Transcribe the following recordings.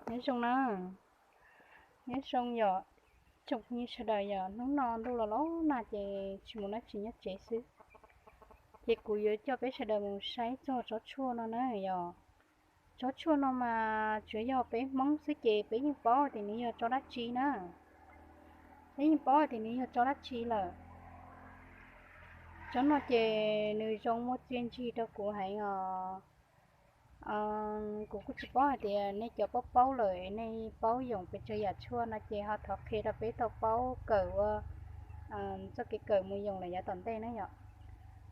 Nyob zoo na, nyob zoo yom, tsoom phooj ywg sawv daws. Yog hnub no ntuj los los nag ces tsis mus dab tsi, nyob tsev xwb. Ces kuv yuav coj peb sawv daws mus saib txog tsob tshuaj no na. Yog tsob tshuaj no mas tsuas yog peb Hmoob xwb ces peb yeej paub tias nws yog tsob dab tsi na. Peb yeej paub tias nws yog tsob dab tsi lawm. Tsob no ces nws zoo muaj txiaj ntsig rau kuv heev os. Kuv kuj tsis paub hais tias nej cov paub paub lawm, nej paub yoom pes tsawg yam tshuaj no ces ho thov qhia rau peb tau paub kawm ua txoj kev kawm mus yoom lawm yav tom ntej na yom.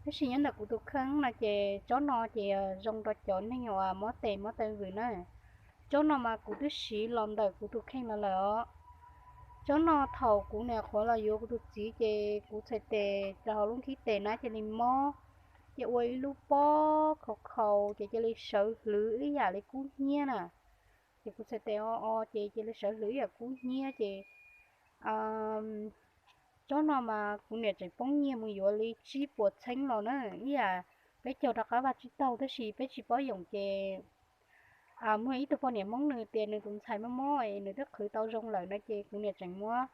Tab sis nyob ntawm kuv tus kheej no ces tsob no ces zoo rau cov neeg uas mob tes mob taw vwm na. Tsob no mas kuv twb siv los ntawm kuv tus kheej los lawm os. Tsob no thaum kuv niam qhuav los yuav kuv tus txiv ces kuv txhais tes rau hauv lub nthib tes na cia li mob, ces ua ib lub pob khaus khaus ces cia li sawv hlwv ib yam li kub hnyiab na. Ces kuv txhais tes o o ces cia li sawv hlwv ib yam kub hnyiab ces tsob no mas kuv niam tseem poob nyiaj mus yuav li tsib puas txheeb los na, ib yam peb caug rov qab vaj tsib taug tab sis peb tsis paub yoom ces muaj ib tug poj niam Hmoob nws tias nws tus ntxhais mob mob es nws twb qhwv tau zoo lawm no ces kuv niam tseem muab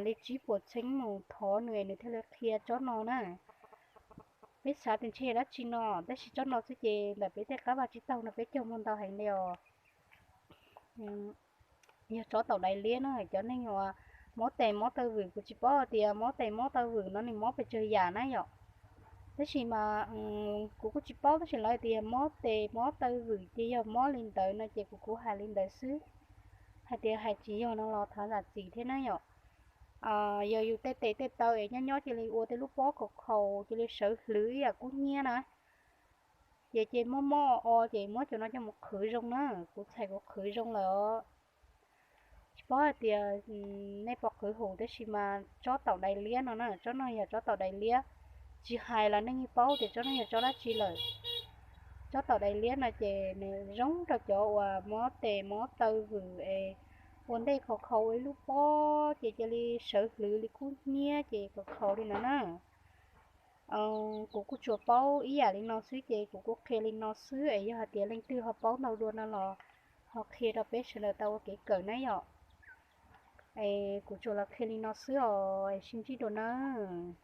li tsib puas txheeb mus thov nws es nws thiaj li qhia tsob no na. Peb xav tias ntshe dab tsi no, tab sis tsob no xwb ces ntawm peb tej qab vaj tsib taug no peb caug muaj ntau heev li os. Yog tsob taum dais liab na, cov neeg uas mob tes mob taw vwm, kuv tsis paub tias mob tes mob taw vwm no nws mob pes tsawg yam na yom. Tab sis mas kuv kuj tsis paub, tab sis lawv tias mob tes mob taw vwm ces yog mob li ntawd no ces kuv kuv hais li ntawd xwb. Hais tias hais tsis yog no los thov zam txim thiab na yom. Yog yus tej tes tej taw es nyob nyob cia li ua tej lub pob khaus khaus cia li sawv hlwv ib yam kub hnyiab na, ces ces mob mob o o ces muab cov no coj mus qhwv zoo na, kuv txhais kuv qhwv zoo lawm os. Tsis paub hais tias nej puas qhwv hum, tab sis mas tsob taum dais liab no na, tsob no yog tsob taum dais liab, tsis hais los nej yeej paub tias tsob no yog tsob dab tsi lawm. Tsob taum dais liab no ces nws zoo rau cov uas mob tes mob taw vwm es ua ntej khaus khaus ua ib lub pob ces cia li sawv hlwv li kub hnyiab ces khaus khaus li no na. Kuv kuj tsuas paub ib yam li no xwb ces kuv kuj qhia li no xwb es yog hais tias leej twg ho paub ntau dua no los ho qhia rau peb sawv daws tau ua kev kawm na yom. Es kuv tsuas los qhia li no xwb os, sib ntsib dua nawb.